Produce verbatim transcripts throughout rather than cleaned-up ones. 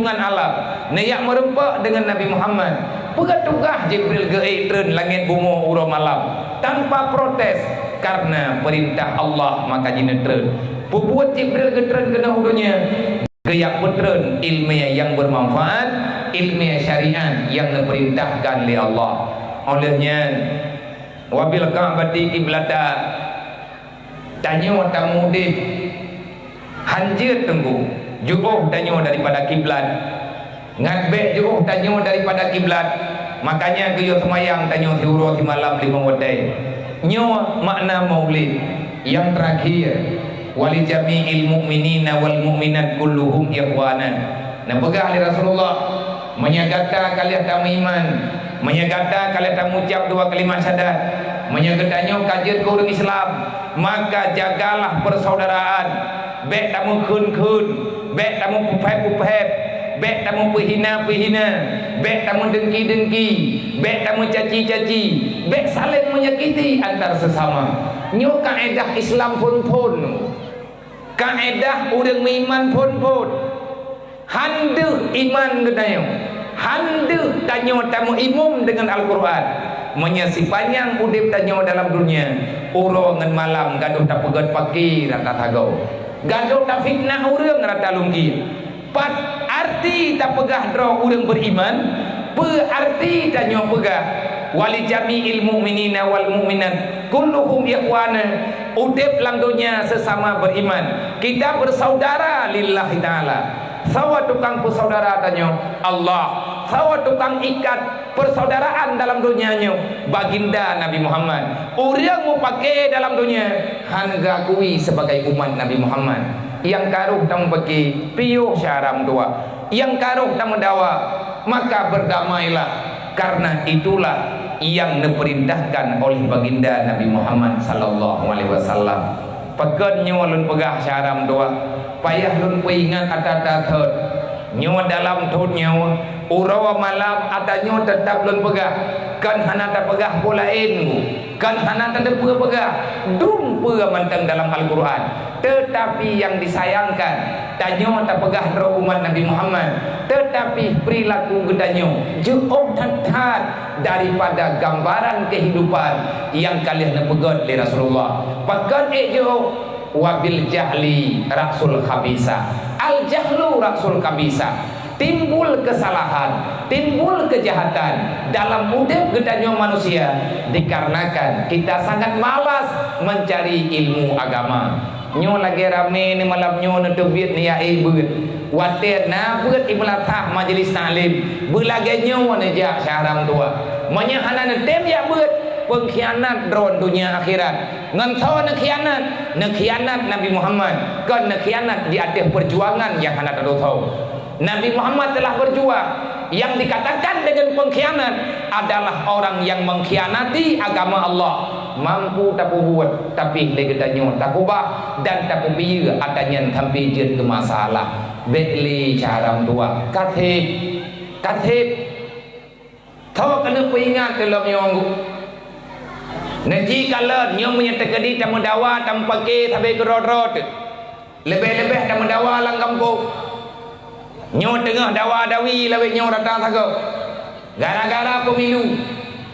Ngon alam, neujak meureumpok deungon Nabi Muhammad. Peugah tugaih Jibril geuék treun langét bumoe uroe malam tanpa protes, karena peurintah Allah maka jineutreun. Peubuet Jibril geutreun keunoe u donya, geujak peutreun iéleumé nyang beumanfaat, iéleumé syariat nyang neupeurintahkan lé Allah. Óh lheueh nyan, "Wabil Ka'bati qiblata," tanyoe tameudeh hanjeuet teungku, jiôh tanyoe daripada kiblat. Ngat bék jiôh tanyoe daripada kiblat, makanya geuyue seumayang tanyoe siuroe simalam limong watée. Nyoe makna Maulid nyang terakhir, "Wali jami'il mu'minina wal mu'minat kulluhum ikhwana." Neupeugah lé Rasulullah, meunyoe gata ka lheueh tameuiman, meunyoe gata ka lheueh tamucab dua kalimat syahadat, meunyoe geutanyoe ka jeuet keu ureuëng Islam, maka jagalah persaudaraan. Bék tameukheun-kheun, bék tameupeuphét-peuphét, bék tameupeuhina-peuhina, bék tameudengki-dengki, bék tameucaci-caci, bék saléng meunyakiti antar seusama. Nyoe kaedah Islam phon-phon. Kaedah ureuëng meuiman phon-phon. Han deuh iman geutanyoe, han deuh tanyoe tameuimum deungon Al-Qur'an, meunyoe sipanyang udeb tanyoe dalam dunia, uroe ngon malam gadôh tapeugét paki rata sagoe, gadôh tafitnah ureuëng rata lungkir. Pat arti tapeugah droe ureuëng beuiman? Peue arti tanyoe peugah, "Wali jami'il mu'minina wal mu'minat kulluhum ikhwana," udeb lam donya seusama beuiman, kita bersaudara lillahi ta'ala. Soe tukang peusaudara tanyoe? Allah. Soe tukang ikat persaudaraan dalam donya nyoe? Baginda Nabi Muhammad. Ureuëng mupake dalam donya han geukui sebagai umat Nabi Muhammad. Nyang ka rôh tamupake, piôh syara meutuwah. Nyang ka rôh tameudawa, maka berdamailah, karena itulah yang neupeurintahkan oleh Baginda Nabi Muhammad sallallahu alaihi wasallam. Pakon nyoe lôn peugah syara meutuwah, payah lôn peuingat ata-ata thon. Nyoe dalam thon nyoe, uroe malam ata nyoe teutab lôn peugah, kon hana tapeugah peue laén, kon hana tateupeue peugah, dum peue mantong dalam Al-Qur'an. Teutapi nyang disayangkan, tanyoe tapeugah droe umat Nabi Muhammad, teutapi peurilaku geutanyoe jiôh that-that daripada gambaran kehidupan nyang ka lheueh neupeugét lé Rasulullah. Pakon ék jiôh? "Wabil jahli ra'sul khabisa." Al-jahlu ra'sul khabisa. Timbul kesalahan, timbul kejahatan dalam udeb geutanyoe manusia dikarenakan kita sangat malas mencari ilmu agama. Nyoe lagée ramé ni malam nyoe neuteubiet ni ya, eh, beuet. Watée na beuet imeulathah majelis taklim, beulagée nyoe neujak syara meutuwah. Meunyoe hana neutem jak beuet, peungkhianat droe donya akhirat. Ngon soe neukhianat? Neukhianat Nabi Muhammad, kon neukhianat di ateueh peujuangan nyang hana tatusoe. Nabi Muhammad telah berjuang. Yang dikatakan dengan pengkhianat adalah orang yang mengkhianati agama Allah. Mampu tapeubuet, tapi lé geutanyoe takubah dan tapeubiyeu ata nyan sampai jeuet keu masalah. Bék lé syara meutuwah. Kaseb, kaseb. Tho keuneuk peuingat lom nyoe. Neuji kalon nyoe meunyoe teukeudi tameudawa, tamupake sabe keudroe-droe teuh. Leubeh-leubeh tameudawa lam gampông. Nyoe teungoh dawa-dawi lawét nyoe rata sagoe. Gara-gara pemilu.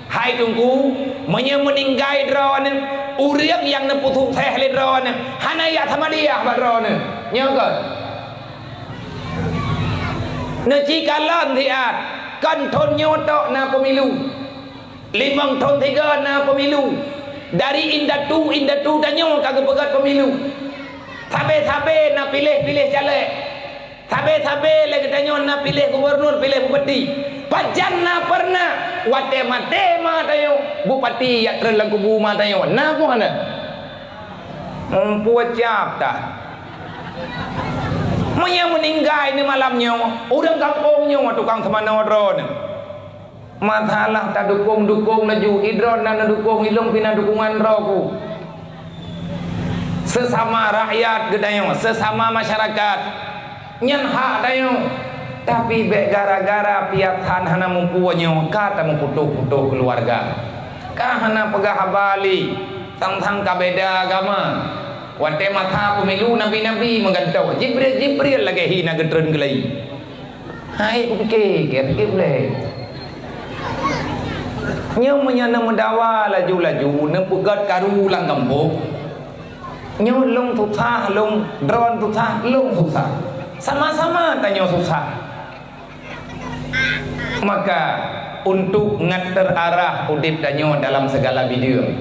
Hai Teungku, meunyoe meuninggai droeneuh, ureuëng nyang neupeusukses lé droeneuh, hana jak samadiah bak droeneuh. Nyoe kon. Neuci kalon siat, kon thon nyoe tok na pemilu. Limong thon sigoe na pemilu. Dari indatu-indatu tanyoe ka geupeugét pemilu. Sabe-sabe na piléh-piléh caleg. Sabe-sabe lé geutanyoe na piléh gubernur, piléh bupati. Pajan na pernah watée maté ma tanyoe, bupati jak treun lam kubu ma tanyoe? Na peue hana? Muphom cap that. Meunyoe meuninggai ni malam nyoe, ureuëng gampông nyoe tukang seumanoe droeneuh. Masalah tadukong-dukong laju, idroe na neudukong, ilong pih na dukungan droe ku. Sesama rakyat geutanyoe, sesama masyarakat, nyan hak tanyoe. Tapi bék gara-gara piasan hana muphom nyoe ka tamuputôh-putôh keuluwarga. Ka hana peugah haba lé, sang-sang ka beda agama. Watée masa pemilu nabi-nabi meugantoe, Jibril-Jibril lagée hi na geutreun keulayi. Hai, pike, kira-kira boleh. Nyoe meunyoe na meudawa laju-laju, na peugét karu lam gampông. Nyoe lôn susah, lôn droen susah, lôn susah. Sama-sama tanyoe susah. Maka, untuk ngat teuarah udeb tanyoe dalam segala bideueng,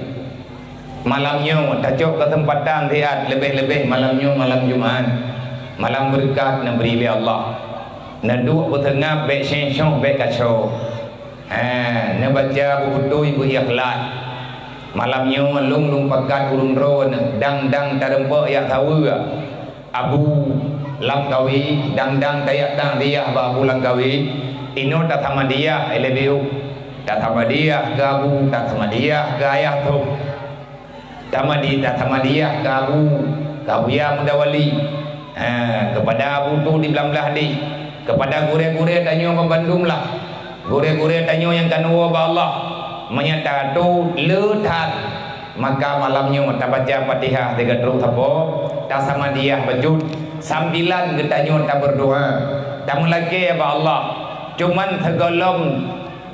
malam nyoe tacok keuseumpatan siat, leubeh-leubeh malam nyoe malam Jumat, malam beureukat neubri lé Allah. Neuduek beuseungab bék syengsyoh bék kaco. Ha, neubaca beubeutôi beu-ikhlas. Malam nyoe lôn lôn pakat ureuëng droe dang-dang tareumpok yak saweue. Abu Langkawi, dang-dang tayak dang diah bak Abu Langkawi, inoe tasamadiah ilée biôh. Tasamadiah keu Abu, tasamadiah keu ayah tôh. Tamadi, tasamadiah keu Abu, keu Abuya Muda Wali. Ha, keupada Abu tôh di blang-blang deh, keupada gurée-gurée tanyoe bandum lah. Gurée-gurée tanyoe nyang ka neuwoe bak Allah, meunyoe tatô le that, maka malam nyoe tabaca Fatihah sigoe trok sapo, tasamadiah bacut, sambilan geutanyoe tabeurdoa, tameulakée bak Allah. Cuman sigohlom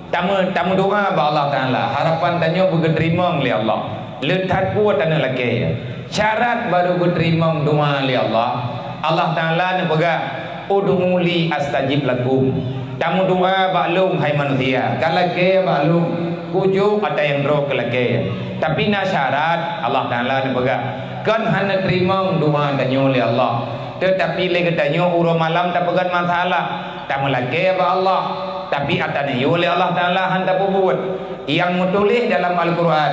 tameu-, tameudoa bak Allah Taala, harapan tanyoe beugeuteurimong lé Allah. Le that peue taneuk lakée. Syarat barô geuteurimong doa lé Allah, Allah Taala neupeugah, "Ud'uni astajib lakum." Tameudoa bak Lôn, hai manusia, kalakée bak Lôn, kujok ata nyang droe keu lakée. Tapi na syarat, Allah Taala neupeugah, kon hana teurimong doa tanyoe lé Allah. Teutapi lé geutanyoe uroe malam tapeugét masalah, tameulakée bak Allah, tapi ata neuyue lé Allah Taala hana tapeubuet. Nyang meutuléh dalam Al-Qur'an,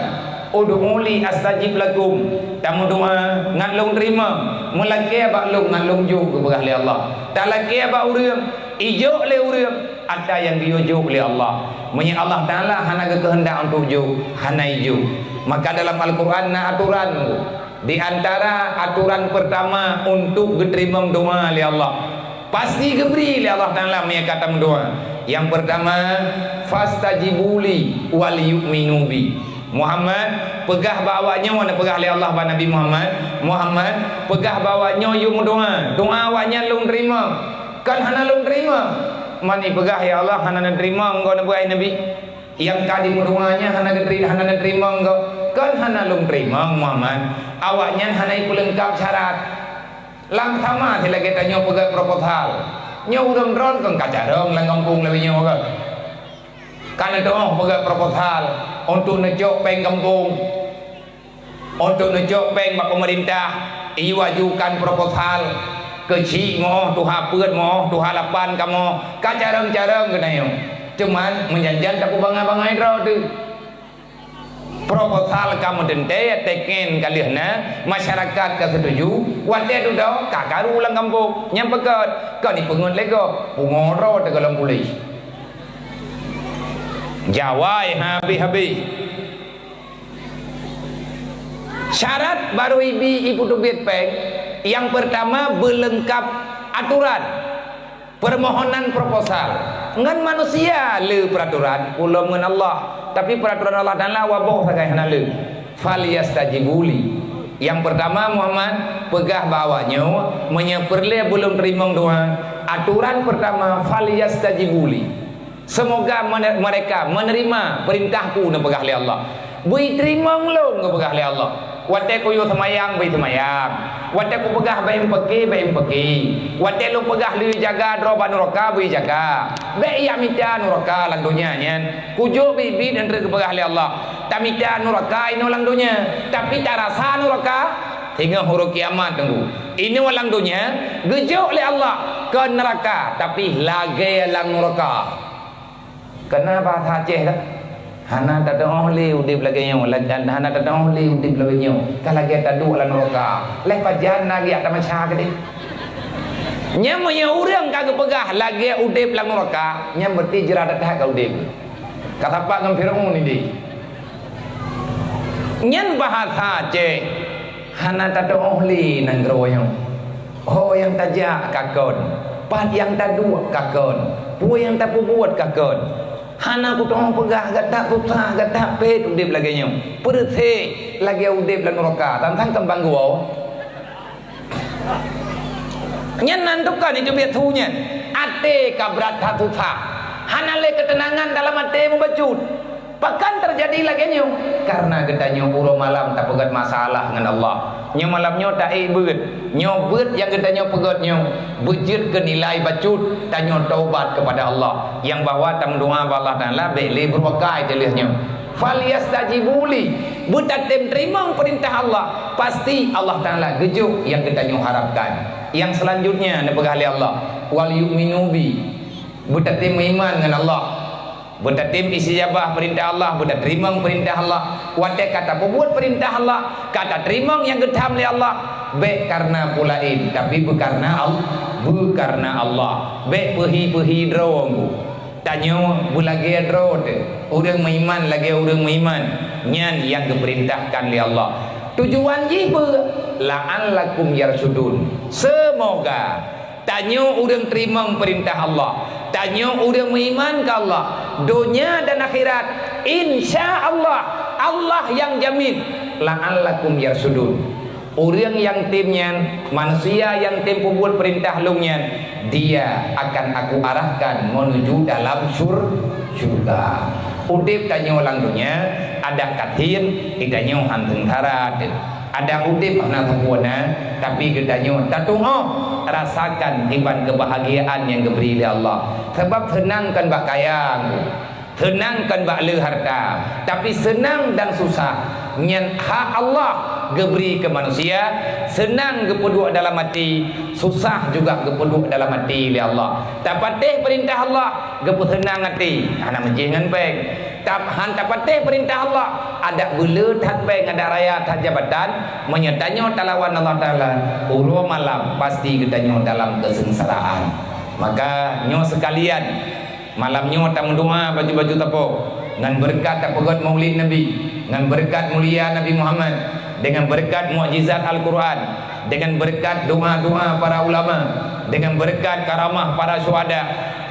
"Ud'uni astajib lakum." Tameudoa ngat Lôn teurimong, meulakée bak Lôn ngat Lôn jok geupeugah lé Allah. Talakée bak ureuëng, ijok lé ureuëng ata nyang geuyue jok lé Allah. Meunyoe Allah Taala hana geukeuheundak untuk jok, hana ijok. Maka dalam Al-Qur'an na atoran, di antara atoran peurtama untuk geuteurimong doa lé Allah. Pasti geubri lé Allah Taala meunyoe ka tameudoa. Nyang peurtama, "Fastajibuli wal yu'minu bi." Muhammad, peugah bak awaknyoe, neupeugah lé Allah bak Nabi Muhammad, "Muhammad, peugah bak awaknyoe yue meudoa, doa awaknyan Lôn teurimong." Kan hana Lôn teurimong. Man ipeugah, "Ya Allah, hana neuteurimong," goe neupeugah Nabi. Nyang ka jimeudoa nyan hana geuteri-, hana neuteurimong goe. Kan hana Lôn teurimong, Muhammad. Awaknyan hana ipeuleungkap syarat. Lam sama si lagée tanyoe peugét proposal. Nyoe ureuëng droen kon ka carông lam gampông lagée nyoe kan. Ka neuteuoh peugét proposal untuk neucok péng gampông. Untuk neucok péng bak peumeurintah, iwajukan proposal. Keuchik moh, tuha peuet moh, tuha lapan kamoe. Ka carông-carông geutanyoe. Cuman, meujan-jan tapeubangai-bangai droe teuh. Proposal ka meuteuntée, teken ka lheueh na, masyarakat ka seutuju, watée dudoe ka karu lam gampông. Nyang peugét, ka jipeungeut lé gob, pungo droe teuh gohlom puléh. Jawai habéh-habéh. Syarat barô ibi ipeuteubiet péng, nyang peurtama beuleungkap atoran. Peurmohonan proposal ngon manusia le peuratoran, ulôn ngon Allah. Tapi peuratoran Allah Taala waboh sagai hana le. Falyastajibu li. Nyang peurtama, Muhammad, peugah bak awaknyoe, meunyoe peureulée beuleum teurimong doa, atoran peurtama, falyastajibu li. Seumoga mene-, meureka meuneurima peurintah-Ku, neupeugah lé Allah. Beu iteurimong lôn, geupeugah lé Allah. Watée kuyue seumayang, beu seumayang. Watée kupeugah beu peuki, beu peuki. Watée lôn peugah lôn jaga droe bak nuraka, beu jaga. Bék yak mita nuraka lam donya nyan. Kujok biet-biet nyang treuk geupeugah lé Allah. Tamita nuraka inoe lam donya, tapi tarasa nuraka singoh uroe kiamat teungku. Inoe lam donya geujok lé Allah keu nuraka, tapi lagée lam nuraka. Keunan bahasa Aceh dah. Hana tateuoh lé udeb lagée nyoe, la-, hana tateuoh lé udeb lagée nyoe. Ka lagée taduek lam nuraka. Lheueh pajan na geujak tamasya keudeh. Nyan meunyoe ureuëng ka geupeugah lagée udeb lam nuraka, nyan berarti jrat that ka udeb. Ka sapat ngon Firaun ideh. Nyan bahasa Aceh. Hana tateuoh lé nanggroe nyoe. Ho nyang tajak ka kon, pat nyang taduek ka kon, peue nyang tapeubuet ka kon. Hana kuteuoh peugah gata susah, gata phet udeb lagée nyoe. Peureuséh lagée udeb lam nuraka, tantang keumbang geuwoe. Nyan nan tukang itu biet su nyan. Até ka brat that susah. Hana lé keuteunangan dalam até mubacut. Pakon teujadi lagée nyoe? Kareuna geutanyoe uroe malam tapeugét masalah ngon Allah. Nyoe malam nyoe taék beuet. Nyoe beuet nyang geutanyoe peugét nyoe beujeuet keu nilai bacut tanyoe taubat keupada Allah. Nyang bahwa tameudoá bak Allah Taala bék lé beureukai teuh lheueh nyoe. "Falyastajibu li," beutatem teurimong peurintah Allah, pasti Allah Taala geujok nyang geutanyoe harapkan. Nyang seulanjutnya neupeugah lé Allah, "Wal yu'minu bi," beutatem meuiman ngon Allah. Beutatem istijabah peurintah Allah, beutateurimong peurintah Allah. Watée ka tapeubuet peurintah Allah, ka tateurimong nyang geutham lé Allah, bék kareuna peue laén, tapi beukareuna Al-, beukareuna Allah. Bék peuhi-peuhi droe. Tanyoe beulagée droe teuh, ureuëng meuiman lagée ureuëng meuiman, nyan nyang geupeurintahkan lé Allah. Tujuan jih peue? "La'allakum yarsyudun." Seumoga tanyoe ureuëng teurimong peurintah Allah, tanyoe ureuëng meuiman keu Allah, donya dan akhirat, insya Allah, Allah nyang jamin. "La'allakum yarsyudun." Ureuëng nyang tem nyan, manusia nyang tem peubuet peurintah Lôn nyan, dia akan Aku arahkan menuju dalam syur-, syurga. Udeb tanyoe lam donya, adak ka tem, geutanyoe han seungsara teuh. Adak udeb hana sempurna, tapi geutanyoe tatuoh rasakan iban keubahagiaan nyang geubri lé Allah. Sabab seunang kon bak kaya, seunang kon bak le hareuta, tapi seunang dan susah nyan hak Allah geubri keu manusia. Seunang geupeuduek dalam até, susah juga geupeuduek dalam até lé Allah. Tapatéh peurintah Allah, geupeuseunang até, hana meujih ngon péng. Tap-, han tapatéh peurintah Allah, adak beule that péng, adak raya that jabatan, meunyoe tanyoe talawan Allah Taala, uroe malam pasti geutanyoe dalam keuseungsaraan. Maka nyoe seukalian, malam nyoe tameudoá baju-baju tapo, ngon beureukat tapeugét Maulid Nabi, ngon beureukat mulia Nabi Muhammad, deungon beureukat mukjizat Al-Qur'an, deungon beureukat doá-doá para ulama, deungon beureukat karamah para syuhada,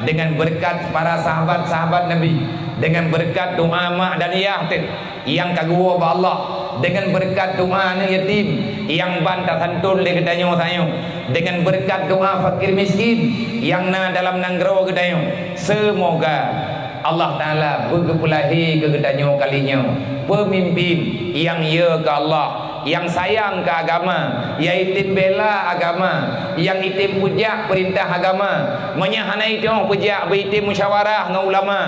deungon beureukat para sahabat-sahabat Nabi, deungon beureukat doá mak dan yah teuh nyang ka geuwoe bak Allah, deungon beureukat doá aneuëk yatim nyang ban tasanton lé geutanyoe tanyoe, deungon beureukat doá fakir miskin nyang na dalam nanggroe geutanyoe. Seumoga Allah Taala beugeupeulahé keu geutanyoe kali nyoe peumimpin nyang yö keu Allah, nyang sayang keu agama, nyang item bela agama, nyang item peujak peurintah agama. Meunyoe hana item peujak, beu item musyawarah ngon ulama.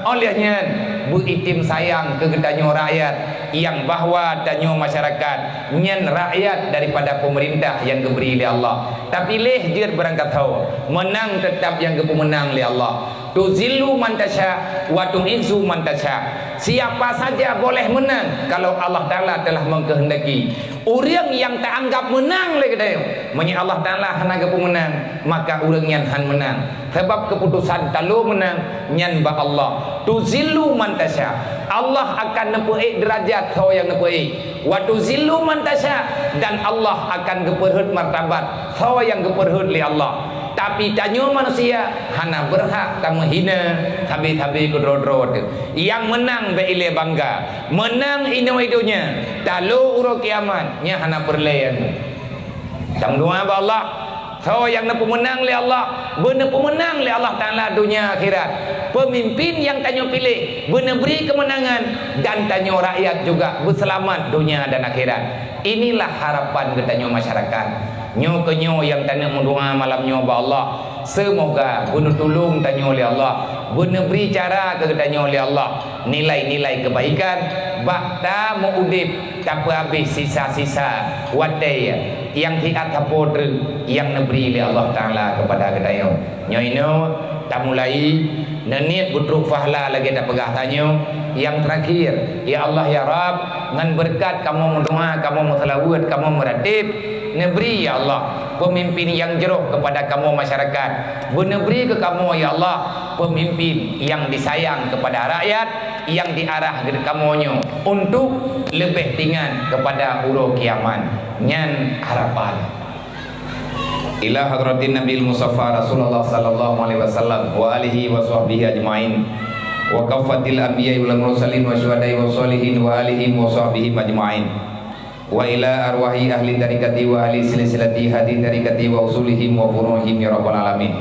Óh lheueh nyan, beu item sayang keu geutanyoe rakyat, nyang bahwa tanyoe masyarakat nyan rakyat daripada peumeurintah nyang geubri lé Allah. Tapiléh jeuet beurangkat ho, meunang teutab nyang geupeumeunang lé Allah. "Tuzillu man tasya, wa tu'izzu man tasya." Siapa saja boleh menang kalau Allah Taala telah mengkehendaki. Ureuëng nyang taanggap meunang lé geutanyoe, meunyoe Allah Taala hana geupeumeunang, maka ureuëng nyan han meunang. Sabab keuputosan talo meunang nyan bak Allah. "Tuzillu man tasya." Allah akan neupeuék deurajat soe nyang neupeuék. "Wa tuzillu man tasya," dan Allah akan geupeurhot martabat soe nyang geupeurhot lé Allah. Tapi tanyoe manusia hana beurhak tameuhina sabe-sabe keudroe-droe teuh. Nyang meunang bék ilée bangga. Meunang inoe donya, talo uroe kiamat, nyan hana peureulée. Tameudoá bak Allah, soe nyang neupeumeunang lé Allah, beuneupeumeunang lé Allah Taala donya akhirat. Peumimpin nyang tanyoe piléh, beuneubri keumeunangan, dan tanyoe rakyat juga beuseulamat donya dan akhirat. Inilah harapan geutanyoe masyarakat. Nyoe keuh nyoe nyang taneuk meudoá malam nyoe bak Allah. Seumoga beuneutulông tanyoe lé Allah, beuneubri cara keu geutanyoe lé Allah, nilai-nilai keubaikan bak tameuudeb tapeuhabéh sisa-sisa watée nyang siat sapo treuk nyang neubri lé Allah Taala keupada geutanyoe. Nyoe inoe tamulai neuniet beutrok pahala lagée tapeugah tanyoe. Nyang teurakhir, ya Allah ya Rabb, ngon beureukat kamoe meudoá, kamoe meuseulaweuet, kamoe meuratéb, neubri ya Allah peumimpin nyang jroh keupada kamoe masyarakat. Beuneubri keu kamoe ya Allah peumimpin nyang disayang keupada rakyat, nyang diarah keu kamoe nyoe untuk leubeh tingat keupada uroe kiamat. Nyan harapan. Ila hadratin Nabil Mustafa Rasulullah sallallahu alaihi wasallam wa alihi wa sahbihi ajmain, wa kaffatil anbiya wal mursalin wa syuhada'i wa shalihin wa alihim wa sahbihim ajmain. Wa ila arwahi ahli tariqati wa ahli silsilati hadhihi tariqati wa usulihim wa furu'ihim ya rabbal alamin.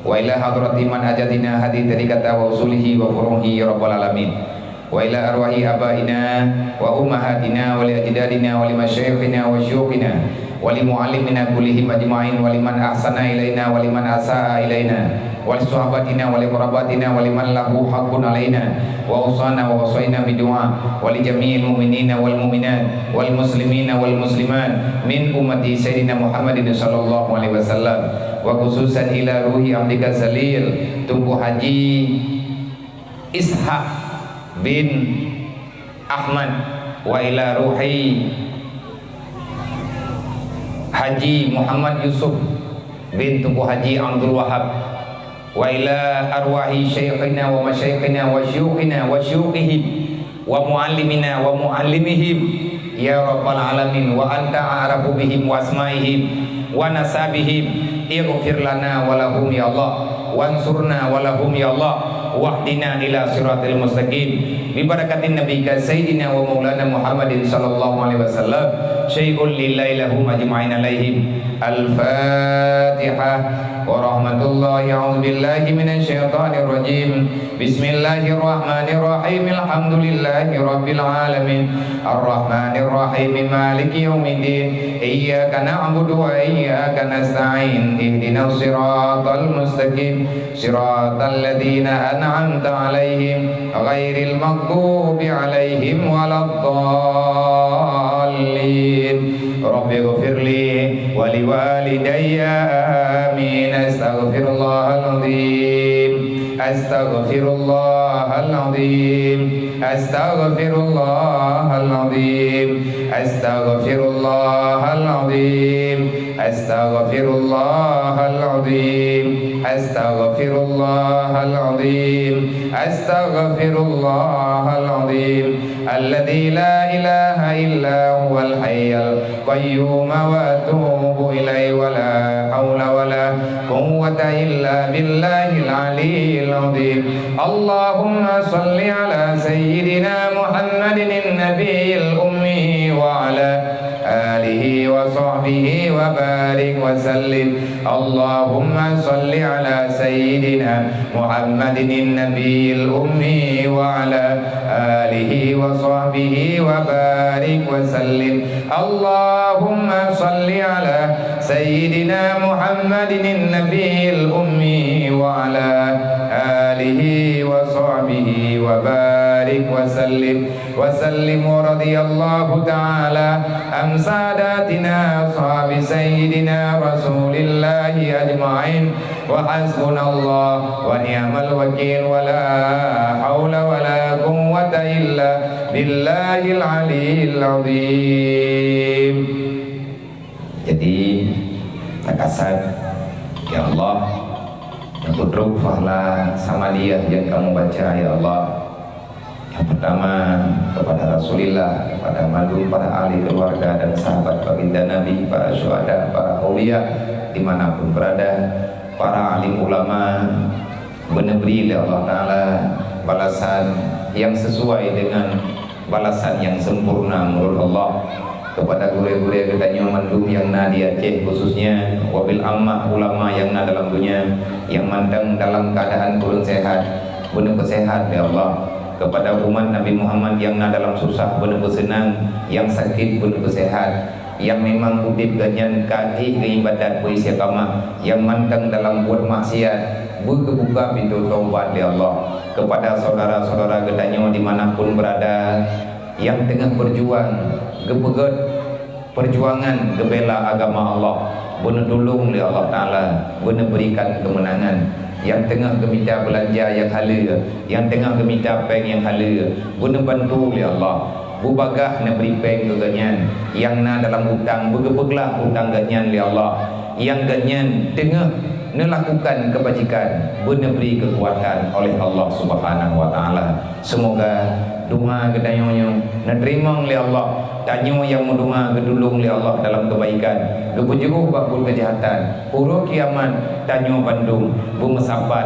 Wa ila hadrati man ajatina hadhihi tariqata wa usulihi wa furu'ihi ya rabbal alamin. Wa ila arwahi abaina wa ummahatina wa li ajdadina wa li masyayikhina wa syuyukhina wa li muallimina kullihim ajma'in wa liman ahsana ilaina wa liman asa'a ilaina wa li sahabatina wa li qarabatina wa liman lahu haqqun alaina wa usana wa wasaina bidu'a wa li jami'il mu'minina wal mu'minat wal muslimina wal muslimat min ummati Sayyidina Muhammadin sallallahu alaihi wasallam, wa khususan ila ruhi abdika zalil Teungku Haji Ishak bin Ahmad, wa ila ruhi Haji Muhammad Yusuf bin Teungku Haji Abdul Wahab, wa ila arwahi syaikhina wa masyaikhina wa syuyukhina wa syuyukhihim wa muallimina wa muallimihim ya rabbal alamin, wa anta a'rafu bihim wa asmaihim wa nasabihim. Ighfir lana wa lahum ya Allah, wansurna wa lahum ya Allah, wahdina ila siratil mustaqim. Bi barakatin nabiyika sayyidina wa maulana Muhammadin sallallahu alaihi wasallam, syai'un lillahi lahum ajma'in alaihim. Al-Fatihah. Wa rahmatullahi, a'udzu billahi minasy syaithanir rajim. Bismillahirrahmanirrahim. Alhamdulillahi rabbil alamin. Arrahmanir rahim. Maliki yaumiddin. Iyyaka na'budu wa iyyaka nasta'in. Ihdinas siratal mustaqim. Siratal ladzina an'amta 'alaihim ghairil maghdubi 'alaihim waladdallin. Rabbighfirli wa liwalidayya. Amin. Astaghfirullahal azim. Astaghfirullahal azim. Astaghfirullahal azim. Astaghfirullahal azim. Astaghfirullahal azim. Astaghfirullahal azim. Astaghfirullahal azim. Alladzi la ilaha illa huwal hayyul qayyum wa atubu ilaihi wa la haula wa la quwwata illa billahil aliyyil azim. Allahumma shalli ala sayyidina Muhammadin nabiyil ummi wa ala alihi wa sahbihi wa barik wa sallim. Allahumma shalli ala sayyidina Muhammadin nabiyil ummi wa ala alihi wa sahbihi wa barik wa sallim. Allahumma shalli ala sayyidina Muhammadin nabiyil ummi wa ala alihi wa sahbihi wa barik wa sallim. Wa sallim wa radiyallahu ta'ala an sadatina ashabi sayyidina Rasulillahi ajma'in. Wa hasbunallah wa ni'mal wakil, wa la haula wa la quwwata illa billahil aliyyil azim. Jadi, takasat, ya Allah, untuk trok fahla samadiyah yang kamu baca, ya Allah. Yang pertama, kepada Rasulillah, kepada mandum para ahli keluarga dan sahabat baginda Nabi, para syuhada, para aulia, dimanapun berada, para alim ulama, beuneuh bri lé Allah Ta'ala balasan yang sesuai dengan balasan yang sempurna menurut Allah kepada gurée-gurée geutanyoe mandum yang na di Aceh khususnya, wabil ammah ulama yang na dalam dunia, yang mantong dalam keadaan kurang sehat, beuneuh peusehat lé Allah. Kepada umat Nabi Muhammad yang na dalam susah, beuneuh peuseunang, yang sakit, beuneuh peusehat, yang memang udeb geuhnyan ka éh geuibadat beu istiqamah, yang mantong dalam buet maksiat, beu geubuka pintoe taubat lé Allah. Kepada saudara-saudara geutanyoe dimanapun berada, yang teungoh berjuang, geupeugét perjuangan geubela agama Allah, beuneuh tulông lé Allah Ta'ala, beuneuh berikan keumeunangan. Nyang teungoh geumita beulanja nyang haleue, nyang teungoh geumita péng nyang haleue, beuneuh bantu lé Allah. Beubagaih neubri péng keu geuhnyan, nyang na dalam utang beugeupeuglah utang geuhnyan lé Allah. Nyang geuhnyan teungoh neulakukan keubajikan, beuneuh bri keukuatan oleh Allah Subhanahu wa Ta'ala. Seumoga doa geutanyoe nyoe neuteurimong lé Allah. Tanyoe nyang meudoa geutulông lé Allah dalam keubaikan, geupeujeuôh bak buet keujahatan. Uroe kiamat tanyoe bandum beumeusapat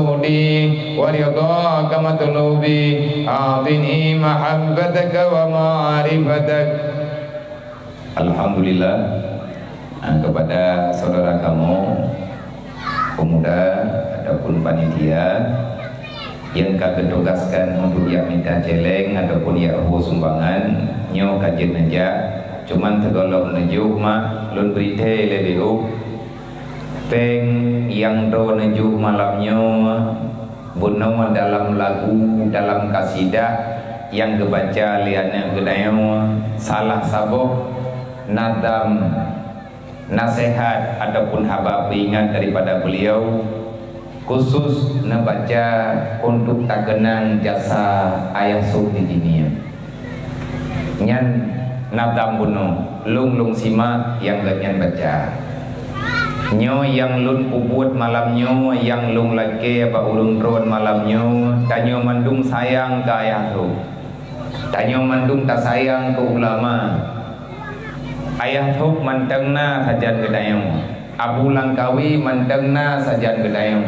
maqsudi wa ridhaka matlubi, a'tini mahabbataka wa ma'rifatak. Alhamdulillah, ah, kepada saudara kamu, pemuda ataupun panitia yang ka geutugaskan untuk jak mita céléng ataupun jak hue sumbangan, nyoe ka jeuet neujak, cuman sigohlom neujok mak lôn bri thée lé beuh. Péng nyang droeneuh jok malam nyoe bunoe dalam lagu, dalam kasidah nyang geubaca lé aneuëk geutanyoe, salah saboh nadam naseuhat ataupun haba peuingat daripada beuliau, khusus neubaca untuk takeunang jasa Ayah Sub di dunia. Nyan nadam bunoe, lôn-lôn simak nyang geuhnyan baca. Nyoe nyang lôn peubuet malam nyoe, nyang lôn lakée bak ureuëng droen malam nyoe, tanyoe mandum sayang keu Ayah Sub. Tanyoe mandum tasayang keu ulama. Ayah Sub mantong na sajan geutanyoe. Abu Langkawi mantong na sajan geutanyoe.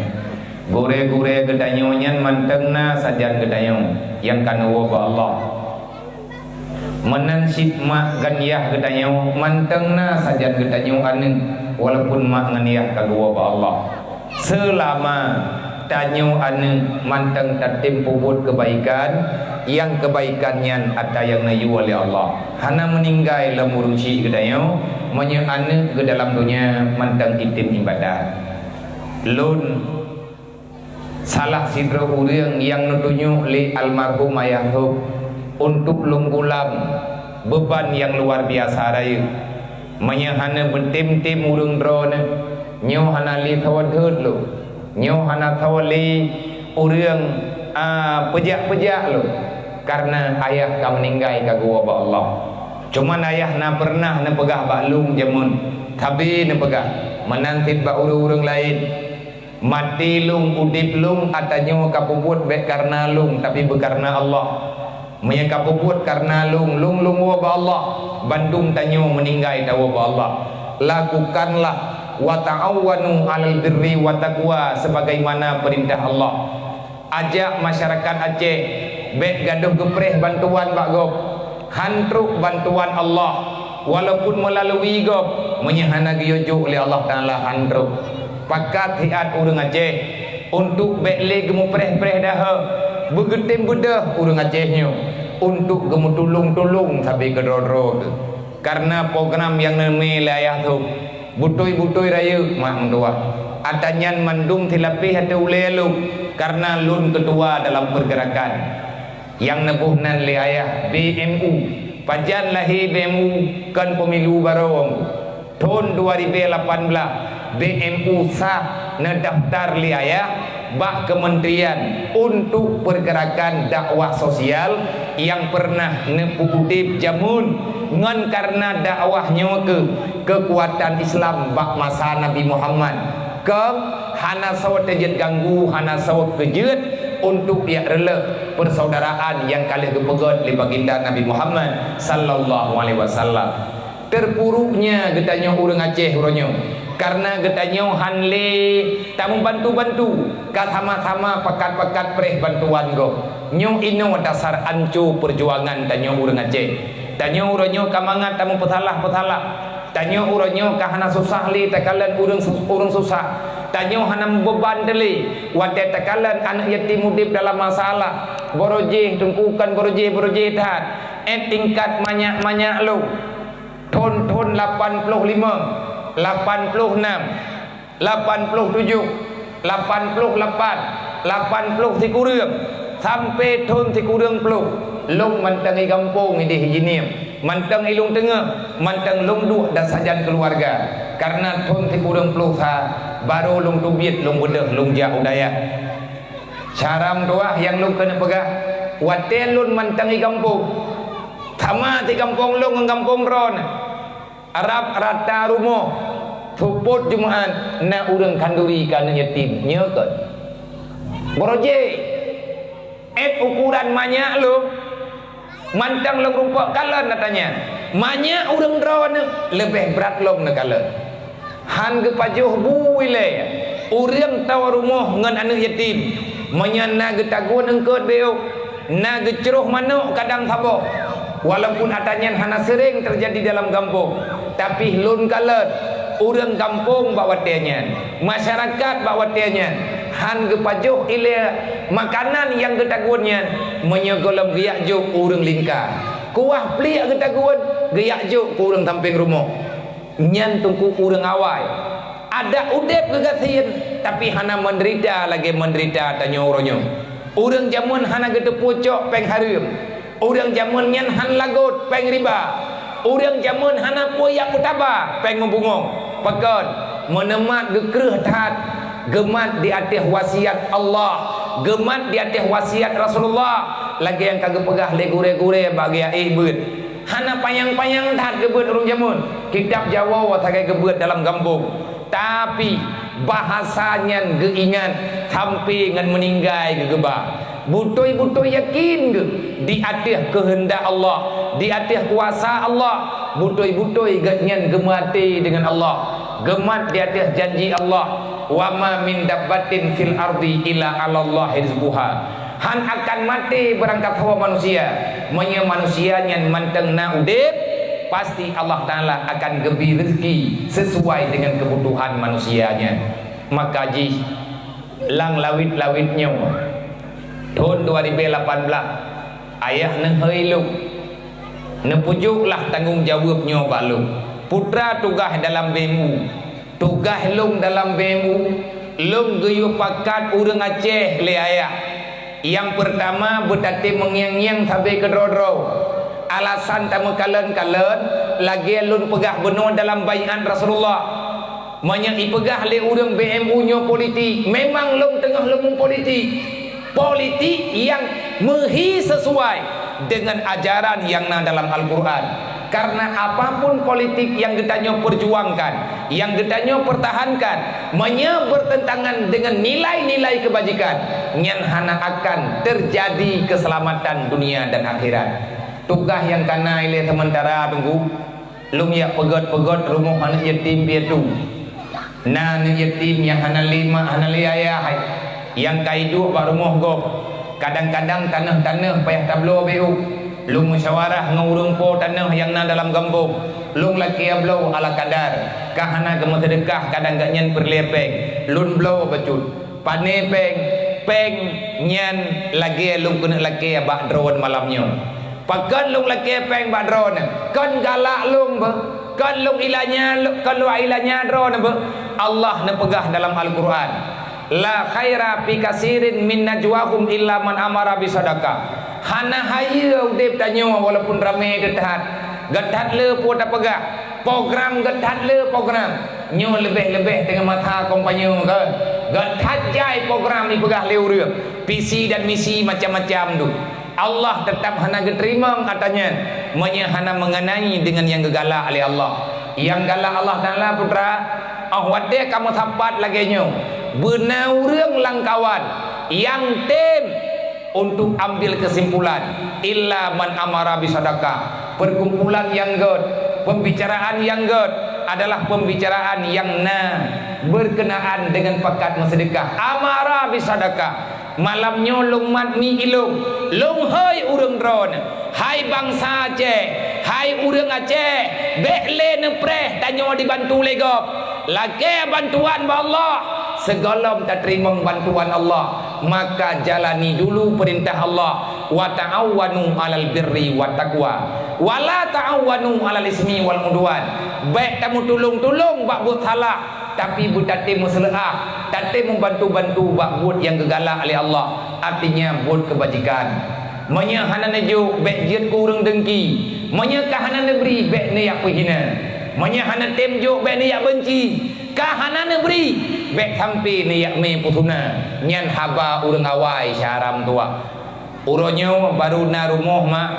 Gurée-gurée geutanyoe nyan mantong na sajan geutanyoe nyang ka neuwoe bak Allah. Meunan cit mak ngon yah geutanyoe mantong na sajan geutanyoe aneuëk, walaupun mak ngon yah ka geuwoe bak Allah. Seulama tanyoe aneuëk mantong tatem peubuet keubaikan, nyang keubaikan nyan atra nyang neuyue lé Allah. Hana meuninggai lom ureuëng chik geutanyoe, meunyoe aneuëk geudalam donya mantong item ibadat. Lôn salah sidroe ureuëng nyang neutunyok lé almarhum Ayah Sub untuk lôn gulam beuban nyang luar biasa rayeuk. Meunyoe hana beutem-tem ureuëng droeneuh, nyoe hana lé sawa deuet lôn, nyoe hana sawa lé ureuëng, a, peujak-peujak lôn, kareuna ayah ka meuninggai ka geuwoe bak Allah. Cuman ayah na peureunah neupeugah bak lôn jameun, sabe neupeugah, meunan cit bak ureuëng-ureuëng laén. Maté lôn, udeb lôn, atra nyoe ka peubuet bék kareuna lôn, tapi beukareuna Allah. Meunyoe ka peubuet kareuna lôn, lôn, lôn woe bak Allah, bandum tanyoe meuninggai tawoe bak Allah. Lakukanlah wa ta'awanu 'alal birri wa taqwa sebagaimana perintah Allah. Ajak masyarakat Aceh bék gadôh geupreh bantuan bak gob. Han trok bantuan Allah, walaupun meulalui gob, meunyoe hana geuyue jok lé Allah Taala han trok. Pakat hiat ureuëng Aceh untuk bék lé geumupreh-preh dahé, beugeutem beudôh ureuëng Aceh nyoe untuk geumeutulông-tulông sabe keudroe-droe teuh. Kareuna program nyang neumé lé Ayah Sub, beutôi-beutôi rayeuk mak meutuwah. Atra nyan mandum silapéh ateueh ulée lôn, kareuna lôn keutua dalam peurgeurakan. Nyang neuboh nan lé ayah B M U. Pajan lahé B M U? Kon pemilu barô. Thon dua ribèe lapan blah, B M U sah neudaftar lé ayah bak keumeuntrian untuk peurgeurakan dakwah sosial nyang peureunah neupeuudeb jameun ngon kareuna dakwah nyoe keuh keukuatan Islam bak masa Nabi Muhammad. Keu hana soe teujeuet ganggu, hana soe keujeuet untuk jak reuleuh peusaudaraan nyang ka lheueh geupeugét lé Baginda Nabi Muhammad sallallahu alaihi wasallam. Teupuruknya geutanyoe ureuëng Aceh uroe nyoe, kareuna geutanyoe han lé tameubantu-bantu, ka sama-sama pakat-pakat preh bantuan gob. Nyoe inoe dasar anco peujuangan tanyoe ureuëng Aceh. Tanyoe uroe nyoe ka mangat tameupeusalah-peusalah. Tanyoe uroe nyoe ka hana susah lé takalon ureuëng sus-, ureuëng susah. Tanyoe hana meubeuban teulé watée takalon aneuëk yatim udeb dalam masalah. Barô jéh teungku, kon barô jéh, barô jéh that. Eh, tingkat manyak-manyak lom. Thon-thon lapan ploh limong, lapan ploh nam, lapan ploh tujoh, lapan ploh lapan, lapan ploh sikureueng, sampoe thon sikureueng ploh, lôn mantong i gampông idéh i Jeunieb, mantong i Lueng Teungoh, mantong lôn duek dan sajan keuluwarga. Kareuna thon sikureueng ploh sa, barô lôn teubiet lôn beudôh lôn jak u dayah. Cara meutuwah nyang lôn keuneuk peugah, watée lôn mantong i gampông, sama sigampông lôn ngon gampông droeneuh. Rab rata rumoh, seupôt Jumat na ureuëng khanduri keu aneuëk yatim, nyo kon. Barô jéh, ét ukuran manyak lôn, mantong lôn rumpok kalon na tanya. Manyak ureuëng droeneuh leubeh brat lom neukalon. Han geupajoh bu ilée. Ureuëng toe rumoh ngon aneuëk yatim, meunyoe na geutagun eungkot beuh, na geucroh manok kadang saboh. Walaupun atra nyan hana seuréng teujadi dalam gampông, tapi lôn kalon ureuëng gampông bak watée nyan, masyarakat bak watée nyan, han geupajoh ilée makanan nyang geutagun nyan, meunyoe gohlom geujak jok keu ureuëng lingka. Kuah pliek geutagun, geujak jok keu ureuëng sampéng rumoh. Nyan teungku ureuëng awai. Adak udeb geugasien, tapi hana meudeurita lagée meudeurita tanyoe uroe nyoe. Ureuëng jameun hana geuteupeue cok péng hareuem. Ureuëng jameun nyan han lagot péng riba. Ureuëng jameun hana peue jak peutaba péng meubungong. Pakon? Meuneumat geukreueh that, geumat di ateueh wasiat Allah, geumat di ateueh wasiat Rasulullah, lagée nyang ka geupeugah lé gurée-gurée bak geuék beuet. Hana panyang-panyang that geubeuet ureuëng jameun. Kitab Jawoe sagai geubeuet dalam gampông. Tapi, bahasa nyan geuingat sampai ngon meuninggai geuba. Beutôi-beutôi yakin geuh di ateueh keuheundak Allah, di ateueh kuasa Allah. Beutôi-beutôi geuhnyan geumaté deungon Allah. Geumat di ateueh janji Allah. "Wa ma min dabbatin fil ardi illa 'alallahi rizquha." Han akan maté beurangkasoe manusia. Meunyoe manusia nyan mantong na udeb, pasti Allah Taala akan geubri reuzeki sesuai dengan kebutuhan manusia nyan. Maka jih lam lawet-lawet nyoe, thon dua ribu lapan belas, ayah neuhôi lôn, neupeujok lah tanggong jaweueb nyoe bak lôn. Putra tugaih dalam B M U. Tugaih lôn dalam B M U, lôn geuyue pakat ureuëng Aceh lé ayah. Nyang peurtama beutaté meungieng-ngieng sabe keudroe-droe. Alasan tameukalon-kalon, lagée lôn peugah bunoe dalam baiat Rasulullah. Meunyoe ipeugah lé ureuëng B M U nyoe politik, memang lôn teungoh lôn politik. Politik nyang meuhi sesuai dengan ajaran nyang na dalam Al-Quran. Karena apapun politik nyang geutanyoe perjuangkan, nyang geutanyoe pertahankan, meunyoe bertentangan dengan nilai-nilai kebajikan, nyan hana akan terjadi keselamatan dunia dan akhirat. Tugaih nyang kana ilée sementara teungku, lôn jak peugét-peugét rumoh aneuëk yatim piatu. Na aneuëk yatim nyang hana lé mak, hana lé ayah, nyang ka iduek bak rumoh gob. Kadang-kadang tanoh-tanoh payah tabloe beuh. Lôn musyawarah ngon ureuëng po tanoh nyang na dalam gampông. Lôn lakée bloe ala kadar. Ka hana geumeuseudeukah kadang gobnyan peureulée péng. Lôn bloe bacut. Pané péng? Péng nyan lagée lôn keuneuk lakée bak droeneuh malam nyoe. Pakon lôn lakée péng bak droeneuh? Kon galak lôn beuh. Kon lôn ilanya, kon lôn ilanya droeneuh beuh. Allah neupeugah dalam Al-Quran, "La khaira fi katsirin min najwahum illa man amara bisadaqah." Hana hayeue udeb tanyoe walaupun ramé teuh that. Gét that le peue tapeugah. Program gét that le program. Nyoe leubeh-leubeh teungoh masa kampanye kan. Gét that jai program ipeugah lé ureuëng. Visi dan misi macam-macam tu. Allah teutap hana geuteurimong atra nyan meunyoe hana meungeunai deungon nyang geugalak lé Allah. Nyang galak Allah Taala, putra, óh watée ka meusapat lagée nyoe, beuna ureuëng lam kawan nyang tem untuk ambil kesimpulan, illa man amara bisadaqah. Perkumpulan nyang gét, pembicaraan nyang gét adalah pembicaraan nyang na berkenaan dengan pakat meuseudeukah. Amara bisadaqah. Malam nyoe lôn mat mi ilôn, lôn hôi ureuëng droeneuh, "Hai bansa Aceh, hai ureuëng Aceh, bék lé neupreh tanyoe dibantu lé gob. Lakée bantuan bak Allah, sigohlom tateurimong bantuan Allah, maka jalani dulu peurintah Allah, wa ta'awanu 'alal birri wat taqwa, wa la ta'awanu 'alal ismi wal 'udwan." Bék tameutulông-tulông bak buet salah, tapi beutatem meuseuleuah, tatem meubantu-bantu bak buet nyang geugalak lé Allah, artinya buet keubajikan. Meunyoe hana neujok, bék jeuet keu ureuëng dengki. Meunyoe ka hana neubri, bék neujak peuhina. Meunyoe hana tem jok, bék neujak beunci. Ka hana neubri, bék sampoe neujak mé peusuna. Nyan haba ureuëng awai syedara meutuwah. Uroe nyoe barô na rumoh mak,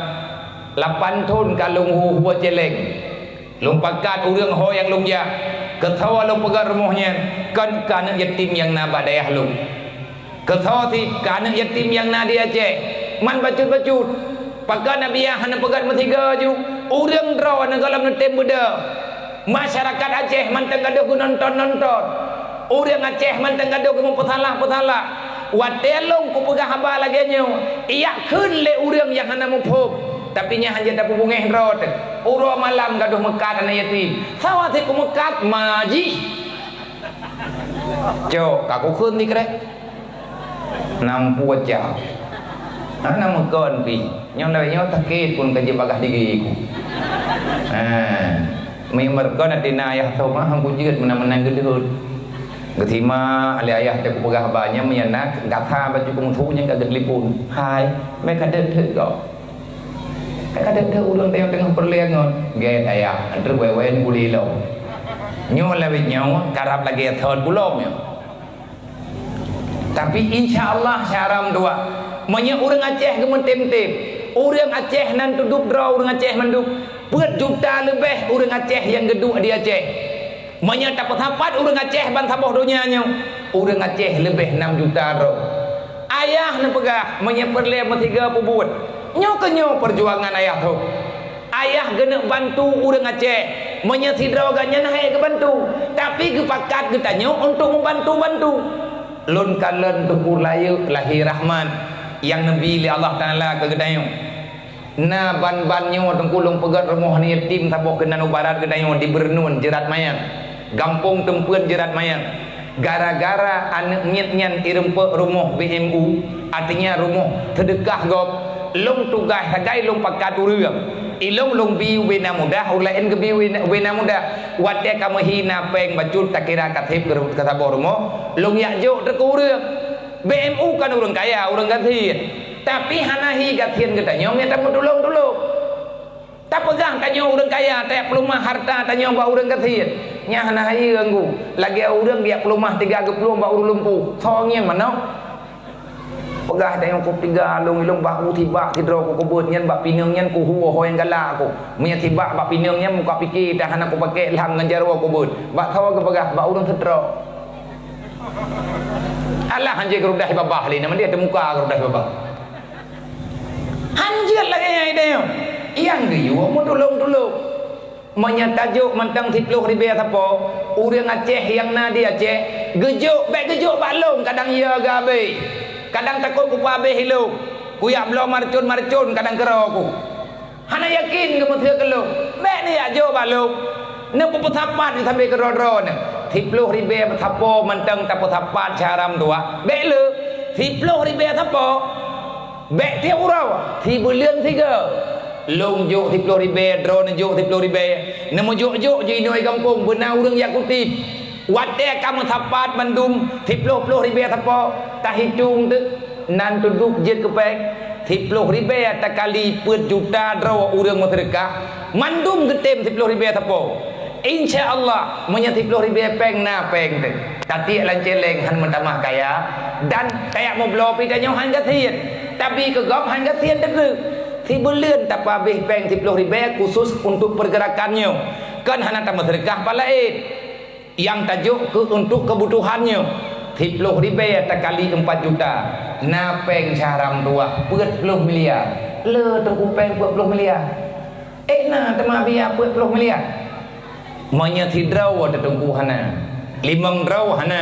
lapan thon ka lôn hu-hu buet céléng. Lôn pakat ureuëng ho nyang lôn jak, keu soe lôn peugét rumoh nyan, kon keu aneuëk yatim nyang na bak dayah lôn. Keu soe cit, keu aneuëk yatim nyang na di Aceh. Man bacut-bacut. Pakon Nabi hana peugét meusigoe ju, ureuëng droeneuh gohlom neutem beudôh. Masyarakat Aceh mantong gadôh geunonton-nonton. Ureuëng Aceh mantong gadôh geumeupeusalah-peusalah. Watée lôn kupeugah haba lagée nyoe, ijak kheun lé ureuëng nyang hana muphom, tapi nyan hana tapeubungéh droe teuh. Uroe malam gadôh meukat aneuk yatim. Sawa sit kumeukat ma jih. Cok, ka kukheun di kreh. Nam pucang. Hana meukon pi. Nyoe lagée nyoe sakét pun ka jeuet bagah diri ku. Ha. Meumeureugon até na ayah Thoma han kujeuet meunan-meunan geudeuhot. Geusima lé ayah teuh kupeugah haba nyan, meunyoe na gata bacut keu musoh nyang ka geutelepon. Hai, meuka deuh-deuh gob. Meuka deuh-deuh ureuëng teuh nyang teungoh peureulée ngon. Gét ayah, antre wewen gulilo. Nyoe lawét nyoe karab lagée thon bulom nyoe. Tapi insya Allah syaram dua. Meunyoe ureuëng Aceh geumeutem-tem, ureuëng Aceh nan teuduek droe ureuëng Aceh mandum, peuet juta leubeh ureuëng Aceh nyang geuduek di Aceh. Meunyoe tapeusapat ureuëng Aceh ban saboh donya nyoe, ureuëng Aceh leubeh nam juta droe. Ayah neupeugah meunyoe peureulée meusigoe peubuet. Nyoe keuh nyoe peujuangan ayah tho. Ayah geuneuk bantu ureuëng Aceh. Meunyoe sidroe geuh nyan hana geubantu, tapi geupakat geutanyoe untuk meubantu-bantu. Lôn kalon Teungku Rayeuk lahé Rahmat nyang neubi lé Allah Taala keu geutanyoe. Na ban-ban nyoe Teungku lôn peugét rumoh aneuk yatim saboh keunan u barat geutanyoe di Beureunon Jeurat Mayang. Gampông Teumpeuen Jeurat Mayang. Gara-gara aneuk miet nyan ireumpok rumoh B M U, artinya rumoh seudeukah gob, lôn tugaih sagai lôn pakat ureuëng. Ilôn lôn bi ubena mudah, ureuëng laén geubi ubena, ubena mudah. Watée ka meuhina péng bacut takira ka seb keu, keu saboh rumoh, lôn jak jok teuh keu ureuëng. B M U kan ureuëng kaya, ureuëng gasien. Tapi hana hi gasien geutanyoe nyang tameutulông-tulông. Tapeugah tanyoe ureuëng kaya, tajak peulumah harta tanyoe bak ureuëng gasien. Nyan hana hayeue nggu. Lagée ureuëng geujak peulumah tiga geuplueng bak ureuëng lumpuh. Soe ngieng manok? Peugah tanyoe kop tiga lôn, ilôn bak u sibak sidroe ku keubeuet nyan bak pineung nyan kuhu ho nyang galak ku. Meunyoe sibak bak pineung nyan muka pike dah hana kupaké lham ngon jaroe keubeuet. Bak soe geupeugah? Bak ureuëng seutro. Alah hanjeuet geurudah babah lé, nama dia teumuka geurudah babah. Hanjeuet lagée nyan idéh nyoe. Nyang geuyue meutulông-tulông. Meunyoe tajok mantong siploh ribée sapo, ureuëng Aceh nyang na di Aceh, geujok, bék geujok bak lôn kadang yö geuhabéh. Kadang takot kupeuhabéh ilôn. Kuyak bloe marcon-marcon kadang keudroe ku. Hana yakin geumeuseuek keu lôn. Bék neujak jok bak lôn. Neupeupeusapat sampoe keudroe-droe nyoe. Siploh ribée sapo mantong tapeusapat syahram dua. Bék le. Siploh ribée sapo. Bék tieb uroe, sibuleuen sigoe. Lôn jok siploh ribée, droeneuh jok siploh ribée. Neumeujok-jok jinoe gampông beuna ureuëng jak kuteb. Watée ka meusapat mandum siploh-ploh ribée sapo, tahitong teuk nan teuduek jeuet keu péng. Siploh ribée takali peuet juta droe ureuëng meuseudeukah, mandum geutem siploh ribée sapo. Insya Allah, meunyoe siploh ribée péng na péng teuh. Tatiek lam céléng han meutamah kaya, dan tajak meubloe pi tanyoe han gasien. Tapi keu gob han gasien teuh. Sibuleuen tapeuhabéh péng siploh ribée khusus untuk pergerakan nyoe. Kon hana tameuseudeukah pat laén. Nyang tajok keu untuk keubutuhan nyoe. Siploh ribée takali empat juta. Na péng syahram tuwah peuet ploh miliar. Le teungku péng peuet ploh miliar. Eh, na teuma biaya peuet ploh miliar. Meunyoe sidroe teungku hana, limong droe hana,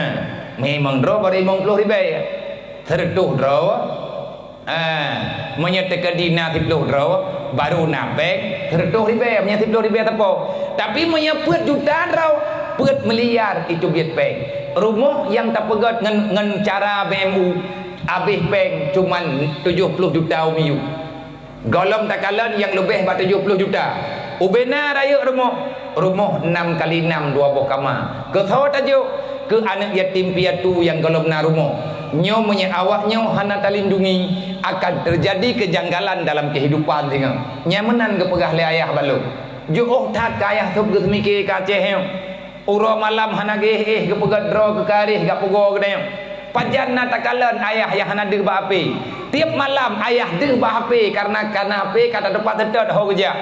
limong droe baru limong ploh ribée. Seureutôh droe, ah, meunyoe teukeudi na siploh droe, baru na péng seureutôh ribée, meunyoe siploh ribée sapo. Tapi meunyoe peuet juta droe, peuet miliar itu biet péng. Rumoh nyang tapeugét ngon, ngon cara B M U, habéh péng cuman tujoh ploh juta u miyueb. Gohlom takalon nyang leubeh bak tujoh ploh juta. Ubena rayeuk rumoh, rumoh nam kali nam dua boh kama. Keu soe tajok? Keu aneuk yatim piatu nyang gohlom na rumoh. Nyoe meunyoe awak nyoe hana talindungi, akan teujadi keujanggalan dalam keuhidupan singoh. Nyan meunan geupeugah lé ayah bak lôn. Jiôh that keu ayah sôb geuseumiké keu Aceh nyoe. Uroe malam hana geuéh-éh geupeugét droe keu kareh gak pugoe geutanyoe. Pajan na takalon ayah nyang hana deuh bak H P. Tieb malam ayah deuh bak H P kareuna ka na H P ka tatupat seutôt ho geujak.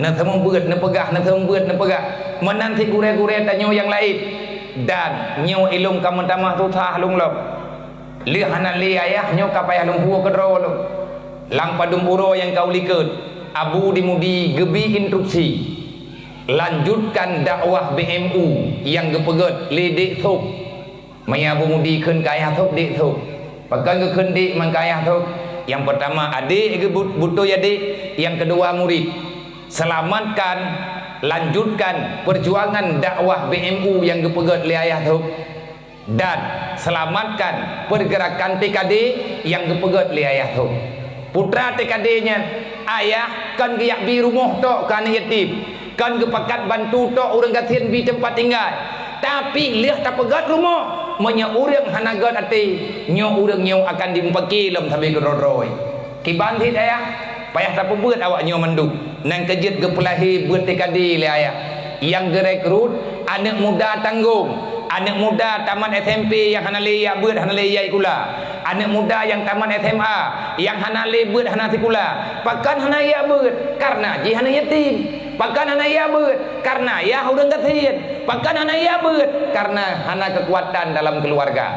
Neuseumeubeuet neupeugah, neuseumeubeuet neupeugah. Meunan cit gurée-gurée tanyoe nyang laén. Dan nyoe ilôn ka meutamah susah lôn lom. Lheueh hana lé ayah nyoe ka payah lôn hue keudroe lôn. Lam padum uroe nyang ka u likot, Abu di Mudi geubi instruksi. Lanjutkan dakwah B M U nyang geupeugét lé Dék Sôb. Meunyoe Abu Mudi kheun keu ayah thôb, dék thôb. Pakon geukheun dék ngon keu ayah thôb? Nyang peurtama adék geubut-, beutôi adék, nyang keudua murit. Selamatkan, lanjutkan peujuangan dakwah B M U nyang geupeugét lé ayah thôb. Dan selamatkan pergerakan T K D nyang geupeugét lé ayah thôb. Putra T K D nyan, ayah kon geujak bi rumoh tok keu aneuk yatim, kon geupakat bantu tok ureuëng gasien bi teumpat tinggai. Tapi lheueh tapeugét rumoh, meunyoe ureuëng hana gét até, nyoe ureuëng nyoe akan jimupaké lom sabe keudroe-droe. Kiban cit ayah, payah tapeubeuet awak nyoe mandum. Nyang keujeuet geupeulahé beuet T K D lé ayah. Nyang geurekrut aneuk muda tanggong, aneuk muda tamat S M P nyang hana lé jak beuet, hana lé jak sikula, aneuk muda nyang tamat S M A nyang hana lé beuet, hana sikula. Pakon hana jak beuet? Kareuna jih aneuk yatim. Pakon hana jak beuet? Kareuna yah ureuëng gasien. Pakon hana jak beuet? Kareuna hana keukuatan dalam keuluwarga.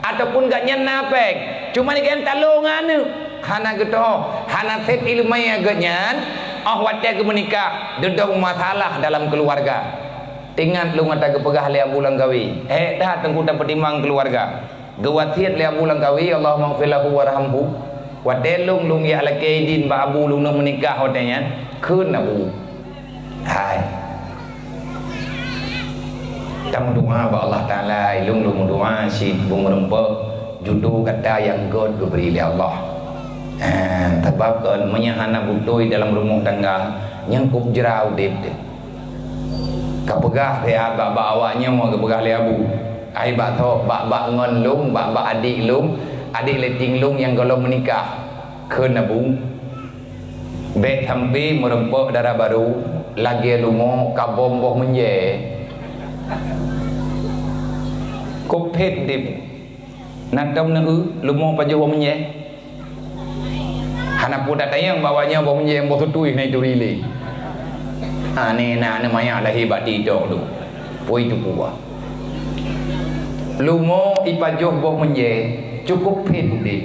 Ataupun gobnyan na péng, cuma gobnyan talô ngon aneuk, hana geutoh, hana sép iéleumé gobnyan, óh watée geumeunikah, dudoe masalah dalam keuluwarga. Teuingat lôn ata geupeugah lé Abu Langkawi, hék that Teungku tapeutimang keuluwarga. Geuwasiet lé Abu Langkawi, Allahummaghfir lahu warhamhu, watée lôn, lôn jak lakée idin bak Abu lôn neuk meunikah watée nyan, kheun Abu. Hai. Tameudoá bak Allah Taala, ilôn lôn meudoá cit beumeureumpok judo gata nyang gét geubri lé Allah. Ha, sabab kon meunyoe hana beutôi dalam rumoh tangga, nyan kôb jra udeb teuh. Kapeugah siat bak-bak awak nyoe geupeugah lé Abu. Ai bak tho, bak-bak ngon lôn, bak-bak adik lôn, adik leuting lôn nyang gohlom meunikah. Kheun Abu. Bék sampoe meureumpok dara barô lagée lumoe kabom boh meunjée. Kôb phét deb. Na tom neueu lumoe pajoh boh meunjée. Hana peue tatanyong bahwa nyoe boh meunjée boh tutui hana ituri lé. Aneh na aneuk manyak lahé bak TikTok tu. Pui tu kuah. Lumoe ipajoh boh meunjée cukup phét udeb.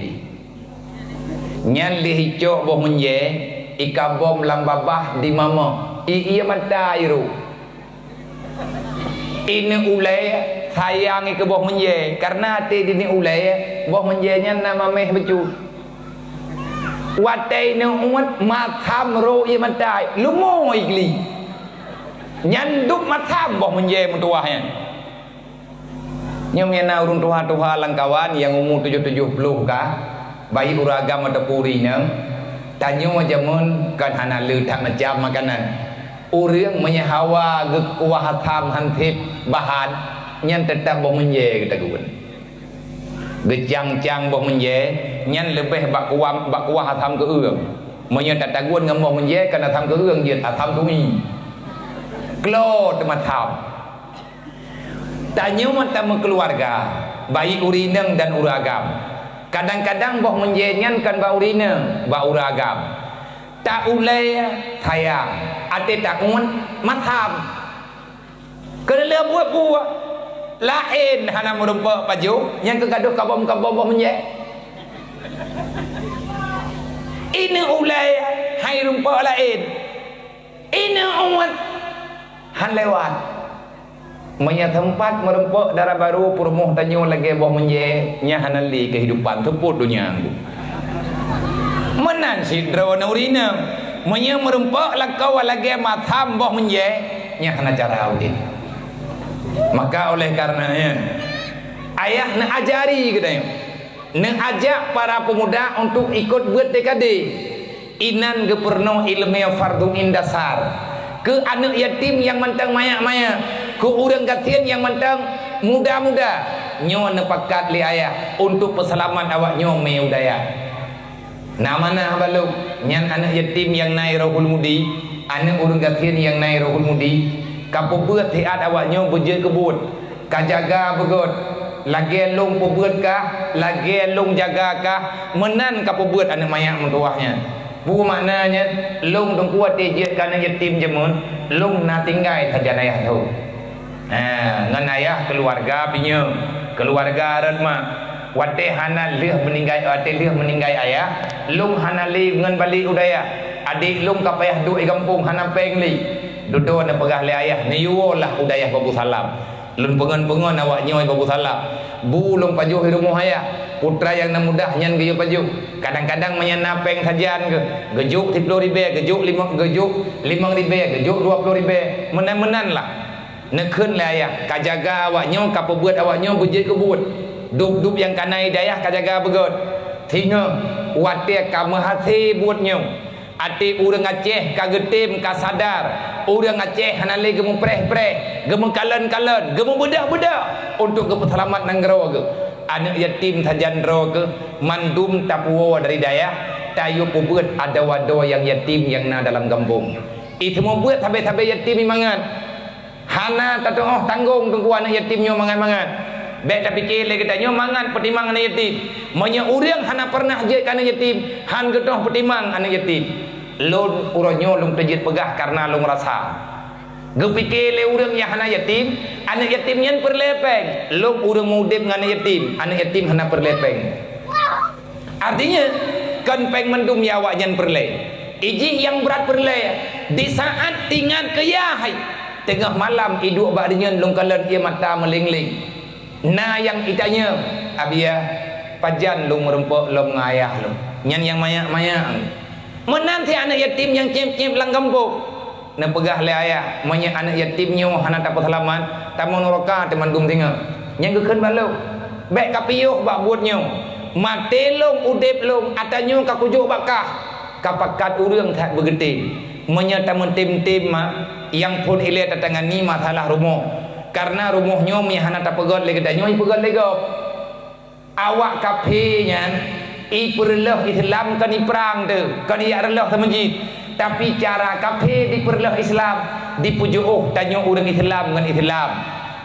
Nyan lheueh icok boh meunjée, ikabom lam babah di mama, i ié mata iru. Ineuk ulée sayang i keu boh meunjée, kareuna até dineuk ulée boh meunjée nyan na maméh bacut. Watée ineuk uet masam ro ié mata, lumoe igli. Nyan duek masam boh meunjée meutuwah nyan. Nyoe meunan ureuëng tuha-tuha lam kawan nyang umu tujoh-tujoh ploh ka, baik ureuëng agam ataupun ureuëng inong, tanyoe jameun kan hana le that macam makanan. Ureuëng meunyoe hawa geukuah asam hanseb bahan, nyan teutap boh meunjée geutagun. Geucang-cang boh meunjée, nyan leubeh bak kuah, bak kuah asam keueueng. Meunyoe tatagun ngon boh meunjée, kan asam keueueng jeuet, asam tui. Klo teumasam. Tanyoe tameukeuluwarga, baik ureuëng inong dan ureuëng agam. Kadang-kadang boh meunjée nyan kan bak ureuëng inong, bak ureuëng agam. Ta ulée sayang, até ta uet masam. Keuneulheueh buet-buet laén hana meurumpok pajoh nyang keu gadôh kabom-kabom boh meunjée. Ineuk ulée hai rumpok laén. Ineuk uet han lewat. Meunyoe teumpat meurumpok dara barô peurumoh tanyoe lagée boh meunjée, nyan hana lé keuhidupan seupôt donya ngon. Meunan sidroe ureuëng inong, meunyoe meurumpok lakoe lagée masam boh meunjée, nyan hana cara udeb. Maka oleh kareuna nyan, ayah neuajari geutanyoe. Neuajak para peumuda untuk ikot beuet T K D. Inan geupeurunoe iéleumé fardhu ain dasar keu aneuk yatim nyang mantong manyak-manyak, keu ureuëng gasien nyang mantong muda-muda. Nyoe neupakat lé ayah untuk peuseulamat awak nyoe mé u dayah. Na manah balok nyan aneuk yatim nyang na i Rohul Mudi, aneuk ureuëng gasien nyang na i Rohul Mudi, ka peubeuet siat awak nyoe beujeuet keu buet. Ka jaga beugét, lagée lôn peubeuet kah, lagée lôn jaga kah, meunan ka peubeuet aneuk manyak meutuwah nyan. Peue makna nyan? Lôn teungku watée jeuet keu aneuk yatim jameun, lôn na tinggai sajan ayah lôn. Ha, ngon ayah keuluwarga pinyeueng, keuluwarga rot mak. Watée hana lheueh meuninggai, watée lheueh meuninggai ayah, lôn hana lé ngon balek u dayah. Adék lôn ka payah duek i gampông hana péng lé. Dudoe neupeugah lé ayah, neuyue woe lah u dayah Babu Salam. Lôn peungon-peungon awak nyoe Babu Salam. Bu lôn pajoh di rumoh ayah, putra nyang na mudah nyan geuyue pajoh. Kadang-kadang meunyo na péng sajan geu-, geujok siplôh ribèe, geujok limong, geujok limong ribèe, geujok dua plôh ribèe, meunan-meunan lah. Neukheun lé ayah, ka jaga awak nyoe, ka peubeuet awak nyoe beujeuet keu buet. Dub-dub nyang ka na di dayah ka jaga beugöt. Singoh, watèe ka meuhasé buet nyoe, até ureueng Aceh ka geutem, ka sadar, ureueng Aceh hana lé geumeupreh-preh, geumeukalon-kalon, geumeubeudah-beudah untuk geupeuseulamat nanggroe geuh. Aneuk yatim sajan droe geuh, mandum tapuwoe dari dayah, tayue peubeuet adoe-adoe nyang yatim nyang na dalam gampông. Ih, seumeubeuet sabe-sabe yatim mangat. Hana tatu'oh tanggong teungku aneuk yatim nyoe mangat-mangat. Bèk tapike lé geutanyoe mangat peutimang aneuk yatim. Meunyoe ureueng hana peureunah jeuet keu aneuk yatim, han geutoh peutimang aneuk yatim. Lôn uroe nyoe lôn teujeuet peugah kareuna lôn rasa. Geupike lé ureueng nyang hana yatim, aneuk yatim nyan peureulèe péng. Lôn ureueng meu-udép ngon aneuk yatim, aneuk yatim hana peureulèe péng. Artinya, kon péng mandum nyang awak nyan peureulèe. Ijih nyang brat peureulèe, di saat tingat keu yah hai. Teungoh malam iduek bak deunyeun lôn kalon ie mata meuléng-léng. Na nyang itanyong, "Abiya, pajan lôn meurumpok lom ngon ayah lôn?" Nyan nyang manyak-manyak. Meunan cit aneuk yatim nyang cép-cép lam gampông. Neupeugah lé ayah, "Meunyoe aneuk yatim nyoe hana tapeuseulamat, tamong nuraka teumandum singoh." Nyang geukheun bak lôn, "Bèk kapiôh bak buet nyoe. Maté lôn, udép lôn, ata nyoe ka kujok bak kah." Ka pakat ureueng that beugeutem. Meunyoe tameutem-tem mak, nyang phôn ilèe tatangani masalah rumoh. Kareuna rumoh nyoe meunyoe hana tapeugöt lé geutanyoe, ipeugöt lé gob. Awak kafé nyan, ipeureulôh Islam kon iprang teuh, kon ijak reulôh seumeujid. Tapi cara kafé dipeureulôh Islam, dipeujiôh tanyoe ureueng Islam ngon Islam.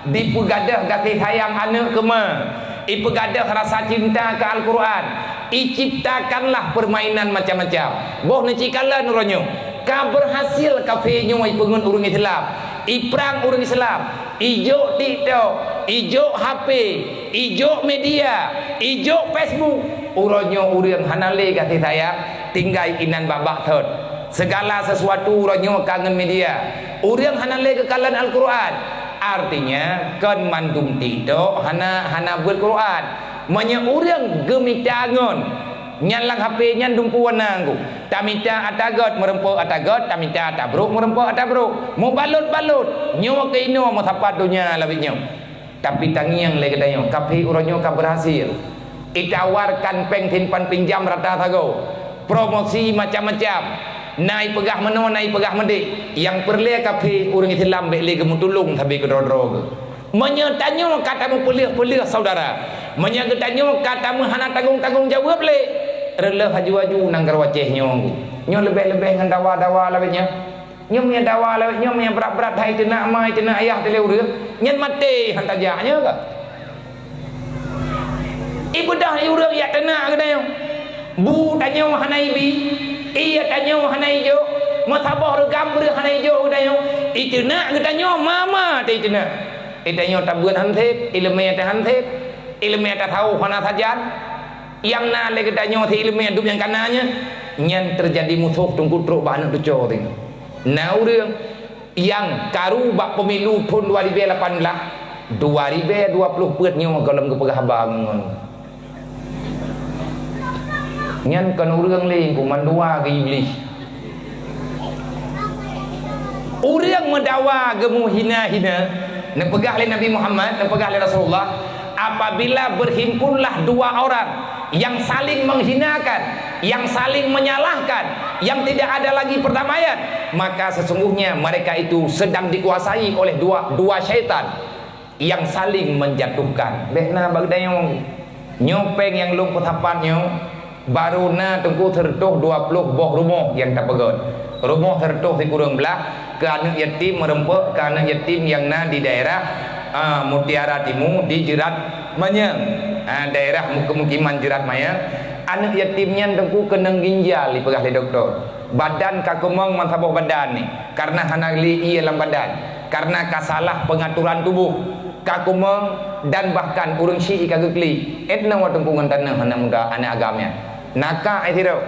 Dipeugadôh gaséh sayang aneuk keu ma, ipeugadôh rasa cinta keu Al-Qur'an, iciptakanlah permainan macam-macam. Boh neucikalon uroe nyoe, ka beurhasil kafé nyoe ipeungeut ureueng Islam, iprang ureueng Islam, ijok TikTok, ijok H P, ijok media, ijok Facebook. Uroe nyoe ureueng hana lé gaséh sayang, tinggai inan bak-bak thot. Segala sesuatu uroe nyoe ka ngon media. Ureueng hana lé geukalon Al-Qur'an. Artinya, kon mandum TikTok hana, hana beuet Qur'an. Meunyoe ureueng geumita ngon, nyan lam H P nyan dumpeue na ngku. Tamita ata göt, meurumpok ata göt, tamita ata brôk, meurumpok ata brôk. Meubalot-balot, nyoe keu inoe meusapat donya lawét nyoe. Tapi tangieng lé geutanyoe, kafé uroe nyoe ka beurhasil. Itawarkan péng simpan pinjam rata sagoe. Promosi macam-macam. Na ipeugah meunoe, na ipeugah meudéh. Nyang peureulèe kafé ureueng Islam bèk lé geumeutulông sabe keudroe-droe geuh. Meunyoe tanyoe ka tameupeuleueh-peuleueh syedara, meunyoe geutanyoe ka tameuhana tanggong-tanggong jaweueb lé, reulôh aju-aju nanggroe Aceh nyoe. Nyoe leubeh-leubeh ngon dawa-dawa lawét nyoe. Nyoe meunyoe dawa lawét nyoe, meunyoe brat-brat hai teunak ma, teunak ayah teuh lé ureueng, nyan maté han tajak nyoe ka. Ibeudôh ureueng jak teunak geutanyoe. Bu tanyoe hana ibi, ié tanyoe hana ijok, meusaboh reugam breueh hana ijok geutanyoe. Iteunak geutanyoe ma-ma teuh iteunak. Itanyoe tabeuet han sép, ileumèe teuh han sép, ileumèe tasawôh hana sajan. Nyang na lé geutanyoe si ileumèe dum nyang ka na nyan, nyan teujadi musoh teungku trok bak aneuk cucoe teuh. Na ureueng nyang karu bak pemilu thôn dua ribèe lapan blah, dua ribèe dua plôh peuet nyoe gohlom geupeugah haba ngon. Nyan kon ureueng lé, kuman dua geu Iblih. Ureueng meudawa geumeuhina-hina, neupeugah lé Nabi Muhammad, neupeugah lé Rasulullah, apabila berhimpunlah dua orang yang saling menghinakan, yang saling menyalahkan, yang tidak ada lagi perdamaian, maka sesungguhnya mereka itu sedang dikuasai oleh dua, dua syaitan yang saling menjatuhkan. Bèk na bak geutanyoe. Nyoe péng nyang lôn peusapat nyoe, barô na teungku seureutôh dua plôh boh rumoh nyang tapeugöt. Rumoh seureutôh sikureueng blah keu aneuk yatim meurumpok keu aneuk yatim nyang na di daerah, a, Mutiara Timu di Jeurat Manyang. A, daerah mukim-mukiman Jeurat Manyang. Aneuk yatim nyan teungku keunong ginjal ipeugah lé dokto. Badan ka keumong meusaboh badan ni, kareuna hana lé ié lam badan, kareuna ka salah peungaturan tuboh. Ka keumong dan bahkan ureueng syiek ka geuklik. Ét na watèe teungku ngon tanoh aneuk muda, aneuk agam nyan. Nakak sidroe.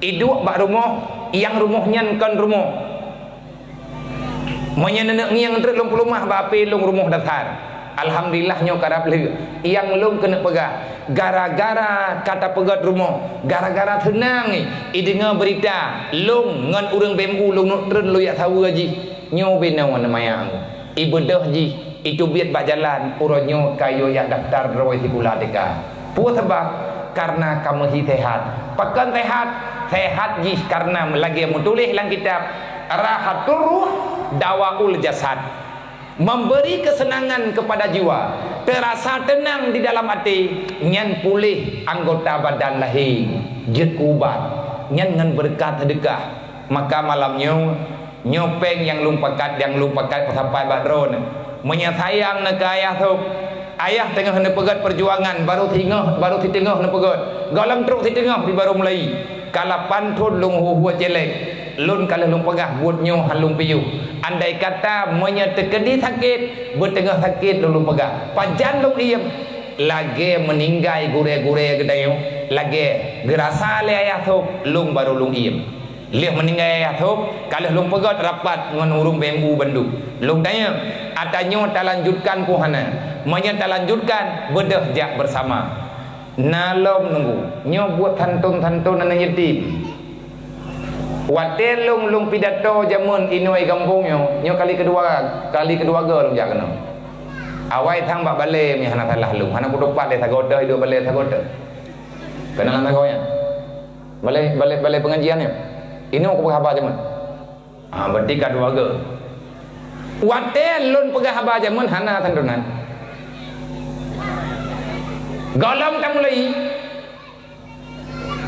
Iduek bak rumoh, nyang rumoh nyan kon rumoh. Meunyoe neuneuk ngieng treuk lôn peuleumah bak api lôn rumoh dasar. Alhamdulillah nyoe karab lheueh. Nyang lôn keuneuk peugah, gara-gara ka tapeugét rumoh, gara-gara seunang i, i deungoe beurita, lôn ngon ureuëng B M U lôn neuk treun lôn jak saweue jih. Nyoe binoe aneuk manyang. I beudôh jih, i teubiet bak jalan, uroe nyoe ka yue jak daftar droe sikula T K. Peue sabab? Karena ka meuhi sehat. Pakon sehat? Sehat jih karena lagée meutuléh lam kitab, Rahatur Ruh Dawaul Jasad. Memberi kesenangan kepada jiwa, terasa tenang di dalam até, nyan puléh anggota badan lahé, jeuet keu ubat, nyan ngon beureukat seudeukah. Maka malam nyoe, nyoe péng nyang lôn pakat, nyang lôn pakat peusapat bak droeneuh. Meunyoe sayang neuh keu ayah sôb, ayah teungoh neupeugét peujuangan, barô singoh, barô siteungoh neupeugét. Gohlom trok siteungoh pih barô mulai. Ka lapan thon lôn huhu célék, lôn ka lheueh lôn peugah buet nyoe han lôn piôh. Andai kata meunyoe teukeudi sakét, beuteungoh sakét lôn lôn peugah, pajan lôn iem. Lagée meuninggai gurée-gurée geutanyoe, lagée geurasa lé ayah sôb, lôn barô lôn iem. Lheueh meuninggai ayah sôb, ka lheueh lôn peugét rapat ngon ureuëng B M U bandum. Lôn tanyong, ata nyoe talanjutkan peue hana? Meunyoe talanjutkan, beudôh jak beusama. Na lom nunggu. Nyoe buet santôn-santôn aneuk yatim. Watée lôn, lôn pidato jameun inoe gampông nyoe, nyoe kali keudua, kali keudua goe lôn jak keunoe. Awai sang bak balée meuhana salah lôn, hana kutupat lé sagoe teuh, iduek balée sagoe teuh. Keunoe lam sagoe nyan. Balée, balée, balée pengajian nyoe. Inoe kupeugah haba jameun. Ha, berarti ka dua goe. Watée lôn peugah haba jameun hana santunan. Gohlom tamulai.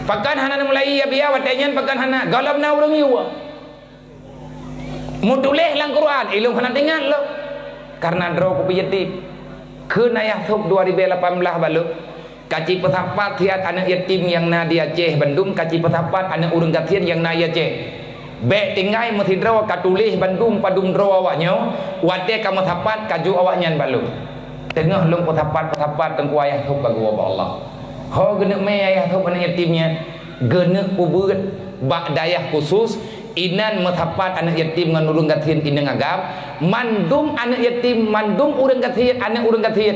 Pakon hana mulai ya biya watée nyan pakon hana. Gohlom na ureuëng yue. Meutuléh lam Quran, ilôn hana teuingat lom. Karena droe kupi yatim. Kheun ayah sôb dua ribée lapan blaih balot. Ka jipeusapat siat aneuk yatim nyang na di Aceh bandum, ka jipeusapat aneuk ureuëng gasien nyang na di Aceh. Bék tinggai meusidroe ka tuléh bandum padum droe awaknyoe, watée ka meusapat ka jok awaknyan bak lôn. Teungoh lôn peusapat-peusapat teungku ayah sôb ka geuwoe bak Allah. Ho geuneuk mé ayah sôb aneuk yatim nyan, geuneuk peubeuet bak dayah khusus, inan meusapat aneuk yatim ngon ureuëng gasien inong agam, mandum aneuk yatim, mandum ureuëng gasien, aneuk ureuëng gasien.